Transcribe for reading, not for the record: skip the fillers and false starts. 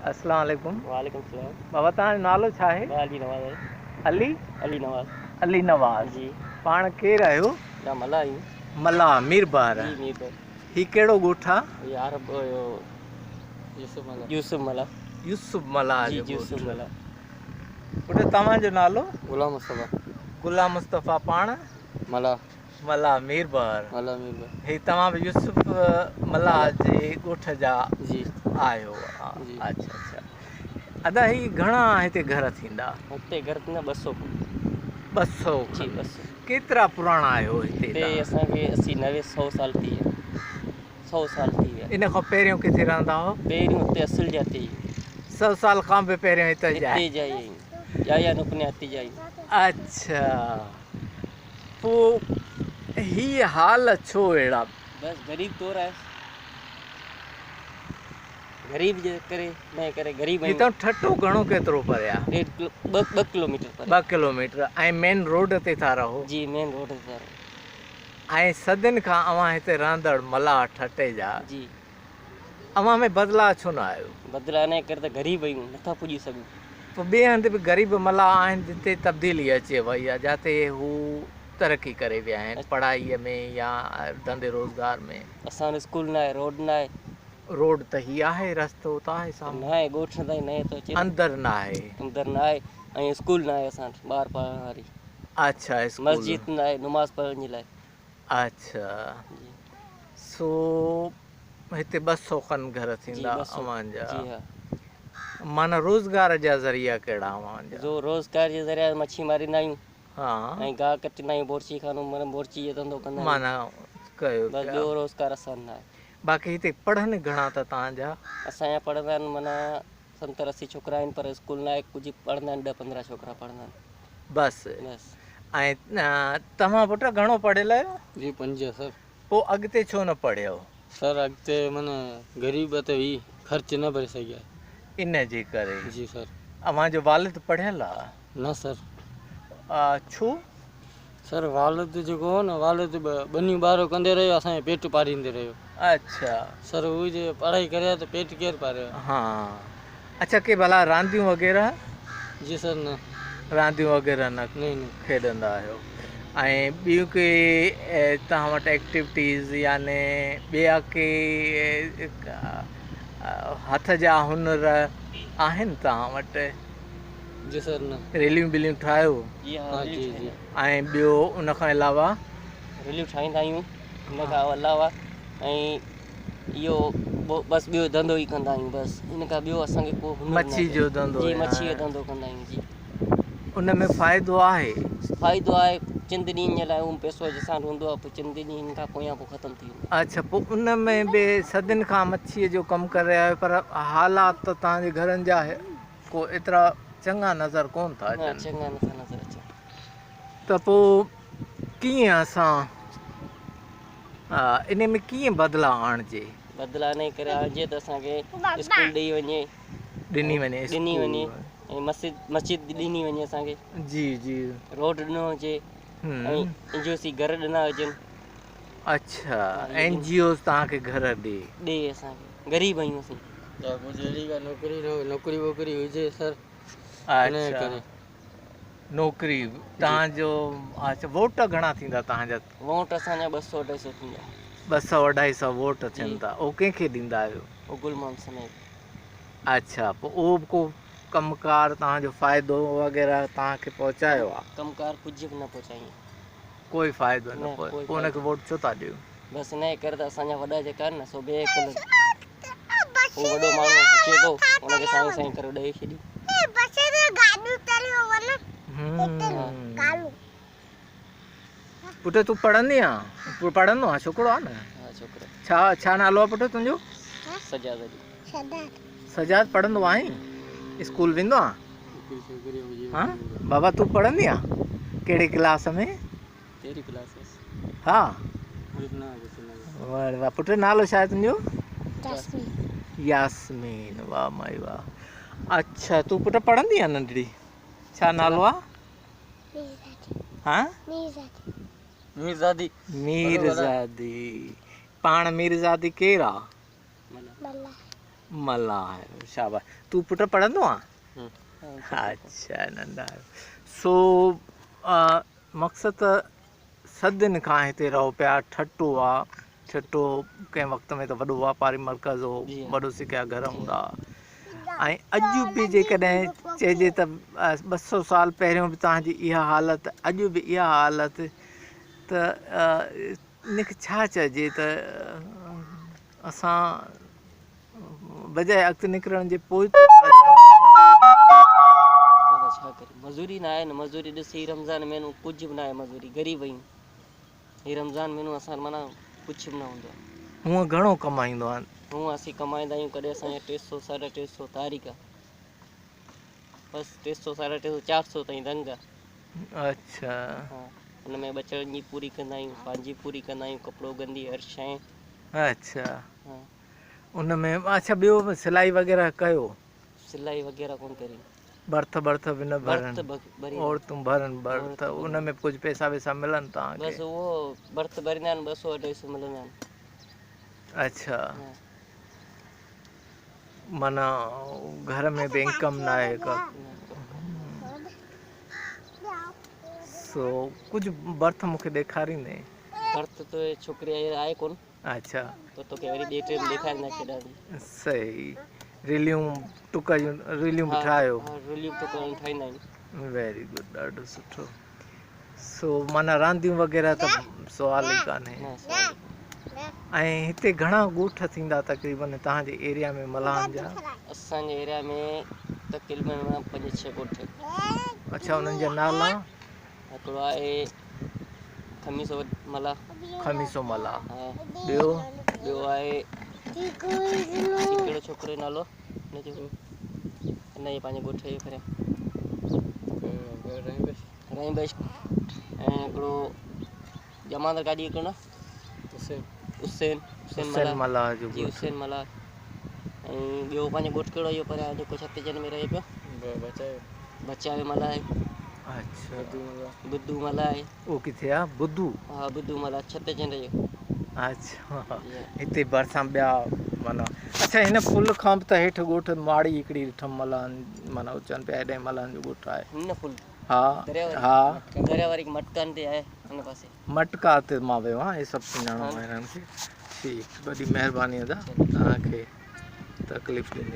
अस्सलाम वालेकुम। वालेकुम सलाम। बाबा तव्हांजो नालो छा आहे? अली नवाज़ आहे। अली? अली नवाज़। अली नवाज़ जी। पाण केरु आहियो? मल्लाह आहियूं। मल्लाह मीरबार। जी मीरबार। ही केहिड़ो ॻोठु आहे? यार यूसुफ मल्लाह। यूसुफ मल्लाह। यूसुफ मल्लाह जी जो यूसुफ ॻोठु। मल्लाह। पुट तव्हांजो नालो? गुलाम मुस्तफ़ा। गुलाम मुस्तफ़ा। पाण? मल्लाह। मल्लाह मीरबार। मल्लाह मीरबार। ही तव्हां बि यूसुफ मल्लाह जे ॻोठ जा जी आहियो? जी। अच्छा अच्छा। अदा ही घणा हिते घर थींदा? हिते घर थींदा 200। 200? जी 200। केतिरा पुराणा आहियो हिते? हिते असांखे 80 90 100 साल थी विया। 100 साल थी विया। इन खां पहिरियों किथे रहंदा हो? पहिरियों हिते असुल जाते ही। 100 साल खां बि पहिरियों हिते हिते जाई जाया नुकने हती जाई। अच्छा पोइ ही हाल छो अहिड़ा? बस गरीब तौर आहे, गरीब जे करे न करे गरीब आहियूं। हितां ठट्टो घणो केतिरो परे आहे? 1.5 किलो 2 किलोमीटर परे। 2 किलोमीटर। ऐं मेन रोड ते था रहो? जी मेन रोड ते था रहो। ऐं सदियुनि खां अव्हां हिते रहंदड़ मल्लाह ठट्टे जा जी, अव्हां में बदिलाव छो न आयो? बदिलाव न करे त ग़रीब आहियूं, नथा पुॼी सघूं। पोइ ॿिए हंधि बि ग़रीब मल्लाह आहिनि जिते तब्दीली अचे वई आहे, जिते हू तरक़ी करे विया आहिनि पढ़ाईअ में या धंधे रोज़गार में। असां वटि स्कूल न आहे, रोड न आहे। रोड त ही आहे, रस्तो त आहे साम्हूं। न आहे, ॻोठ ताईं न थो अचे। अंदरि न आहे। अंदरि न आहे ऐं स्कूल न आहे असां वटि ॿार पढ़ण वारी। अच्छा स्कूल। मस्जिद न आहे नमाज़ पढ़ण जे लाइ। अच्छा जी। सो हिते 200 खनि घर थींदा 200। अव्हांजा? जी हा। माना रोज़गार जा ज़रिया कहिड़ा अव्हांजा? जो रोज़गार जे ज़रिया मच्छी मारींदा आहियूं हा ऐं गाह कटींदा आहियूं, बोरची खानो माना बोरची जो धंधो कंदा आहियूं। माना कयो बसि पिया। ॿियो रोज़गार असां न आहे। बाक़ी हिते पढ़नि घणा त तव्हांजा? असांजा पढ़ंदा आहिनि माना 70-80 छोकिरा आहिनि, पर स्कूल न आहे, कुझु पढ़ंदा आहिनि 10-15 छोकिरा पढ़ंदा आहिनि बसि। बसि। ऐं तव्हां पुट घणो पढ़ियल आहियो? जी 5 सर। पोइ अॻिते छो न पढ़ियो? सर अॻिते माना ग़रीब त हुई, ख़र्च न भरे सघिया इन जे करे। जी सर। अव्हांजो वालिद पढ़ियल आहे? न सर। छो? सर वालिद जेको हो न, वालिद ॿनियूं ॿारो कंदे रहियो, असांजो पेट पारींदे रहियो। अच्छा सर उहो जे पढ़ाई करे त पेट केरु पारियो? हा अच्छा। के भला रांदियूं वग़ैरह? जी सर न। रांदियूं वग़ैरह न नहीं नहीं खेॾंदा आहियो? ऐं ॿियूं के तव्हां वटि एक्टिविटीज़ याने ॿिया के हथ जा हुनर आहिनि तव्हां वटि? जी सर न। रेलियूं बिलियूं ठाहियो? जी हा हा रेलियूं जी जी। ठाहींदा। ऐं ॿियो उन खां अलावा? रेलियूं ठाहींदा आहियूं हुन खां अलावा ऐं इहो बसि ॿियो धंधो ई कंदा आहियूं बसि। इन खां ॿियो असांखे को हुनर न मच्छी आहे। जो धंधो? जी मच्छी जो धंधो कंदा आहियूं जी। उन में फ़ाइदो आहे? फ़ाइदो आहे चंद ॾींहनि जे लाइ, उहो पैसो असां वटि हूंदो आहे, पोइ चंद ॾींहनि खां पोयां पोइ ख़तमु थी वेंदो। अच्छा पोइ उन में बि सदियुनि खां मच्छीअ जो कमु करे रहिया आहियो, पर हालात त तव्हांजे घरनि जा को एतिरा चङा नज़र कोन था न अचनि। चङा नथा नज़र अचनि। त पोइ कीअं असां इन में कीअं बदिलाव आणिजे? बदिलाव इन करे आणिजे त असांखे स्कूल ॾेई वञे। ॾिनी वञे। ॾिनी वञे स्कूल। ऐं मस्जिद मस्जिद ॾिनी वञे असांखे। जी जी। रोड ॾिनो हुजे ऐं एन जी ओ घर ॾिना हुजनि। अच्छा एन जी ओज़ तव्हांखे घर ॾे? ॾे असांखे, ग़रीब आहियूं असीं। या कुझु अहिड़ी का नौकिरी नौकिरी वोकिरी हुजे सर। अच्छा नौकिरी तव्हांजो। अच्छा वोट घणा थींदा तव्हांजा? वोट असांजा 200-250 थींदा। 200-250 वोट थियनि था। उहो कंहिंखे ॾींदा आहियो? उहो गुल मोहम्मद समेत। अच्छा पोइ उहो बि को कमु कार तव्हांजो फ़ाइदो वग़ैरह तव्हांखे पहुचायो आहे? कमु कार कुझु बि न पहुचाई। कोई फ़ाइदो न? न, पोइ कोई पोइ हुनखे वोट छो था ॾियो? बसि इन जे करे त असांजा वॾा जेका आहिनि न सो बेअक़ल आहिनि। उहो वॾो माण्हू अचे थो, हुनखे साईं साईं करे ॾेई छॾी। पुट तूं पढ़ंदी आहीं? पढ़ंदो आहीं? छोकिरो आहे न? हा छोकिरो। छा छा नालो आहे पुट तुंहिंजो? सजाद अली। सजाद पढ़ंदो आहीं? स्कूल वेंदो आहीं? छोकिरी हुजे। हा बाबा तूं पढ़ंदी आहीं? कहिड़े क्लास में? तेरी क्लास। हा न वाह वाह। पुट नालो छा आहे तुंहिंजो? यास्मीन। वाह माई वाह। अच्छा तूं पुट पढ़ंदी आहीं नंढड़ी? छा नालो आहे? हा मीरज़ादी। मीरज़ादी। पाण मीरज़ादी केरु आहे? ملاح آهيو شاباش تون پٽ پڙهندو آن؟ اڇا ننڍا آهيو سو مقصد ته صدين کان هتي رهو پيا ٺٽو آ ٺٽو ڪنهن وقت ۾ ته وڏو واپاري مرڪز هو وڏو سکيا گهر هوندا ۽ اڄ به جيڪڏهن چئجي ته 200 سال پهريون به توهان جي اها حالت اڄ به اها حالت ته ان کي ڇا چئجي ته اسان بجاء اڳتي نڪرڻ جي پوئتي ٿا اچون. بابا ڇا ڪريون مزوري نه آهي نه مزوري ڏس هي رمضان مهينو ڪجهه به نه آهي مزوري غريب آهيون هي رمضان مهينو اسان معنيٰ ڪجهه به نه هوندو آهي. هونء گهڻو ڪمائيندو آهن؟ هونء اسين ڪمائيندا آهيون ڪڏهن اسان جا ٽي سو ساڍا ٽي سو تاريخ بس ٽي سو ساڍا ٽي سو چار سو تائين دنگ آهي. اڇا. ها ان ۾ ٻچڙن جي پوري ڪندا آهيون پنهنجي پوري ڪندا آهيون ڪپڙو گندي هر شيء. اڇا ان ۾ اڇا ٻيو سلائي وغيره ڪيو؟ سلائي وغيره ڪون ڪري. برٿ برٿ به نه ڀرن؟ عورتون ڀرن برٿ ان ۾ ڪجهه پئسا ويسا ملن توهان کي؟ بس اهو برٿ ڀريندا آهن ٻه سو اڍائي سو ملندا آهن. اڇا معنيٰ گهر ۾ به انڪم نه آهي ڪا. سو ڪجهه برٿ مون کي ڏيکاريندين؟ برٿ ته ڇوڪري آهي ڪون. اڇا. پوء توکي وري ٻئي ٽيم ڏيکاريندا ڇڏيان. صحيح ريليون ٽڪ جون ريليون به ٺاهيو. ها ريليون ٽڪ جون ٺاهيندا آهيون. ويري گڊ ڏاڍو سٺو. سو معنيٰ رانديون وغيره ته سوال ئي ڪانهي. نه سوال ئي ڪونهي. ۽ هتي گهڻا ڳوٺ ٿيندا تقريبن توهان جي ايريا ۾ ملاحن جا؟ اسان جي ايريا ۾ تقريبن پنج ڇهه ڳوٺ. اڇا انهن جا نالا؟ هڪڙو آهي خميسو ملاح. خميسو ملاح. ٻيو؟ ٻيو آهي ڪهڙو ڇوڪرو جو نالو هن جو هن جي پنهنجي ڳوٺ جو پريان رحيم بخش ۽ هڪڙو جماندر گاڏي هڪڙو نه حسين حسين حسين ملاح جو جي حسين ملاح ۽ ٻيو پنهنجو ڳوٺ ڪهڙو اهو پريان جيڪو ڇتيجن ۾ رهي پيو بچايو بچايو ملاح اڇا بدو ملاح اهو ڪٿي آ بدو ها بدو ملاح ڇتيجن جو اڇا هتي ڀرسان ٻيا معنيٰ اڇا هن پل کان به ته هيٺ ڳوٺ ماڙي هڪڙي ڏٺم ملاحن معنيٰ چون پيا هيڏانهن ملاحن جو ڳوٺ آهي هن پل ها ها دريا واري مٽڪن تي آهي هن پاسي مٽڪا تي مان ويو آهيان هي سڀ سڃاڻو آهي هنن کي ٺيڪ وڏي مهرباني ادا توهان کي تڪليف ڏني.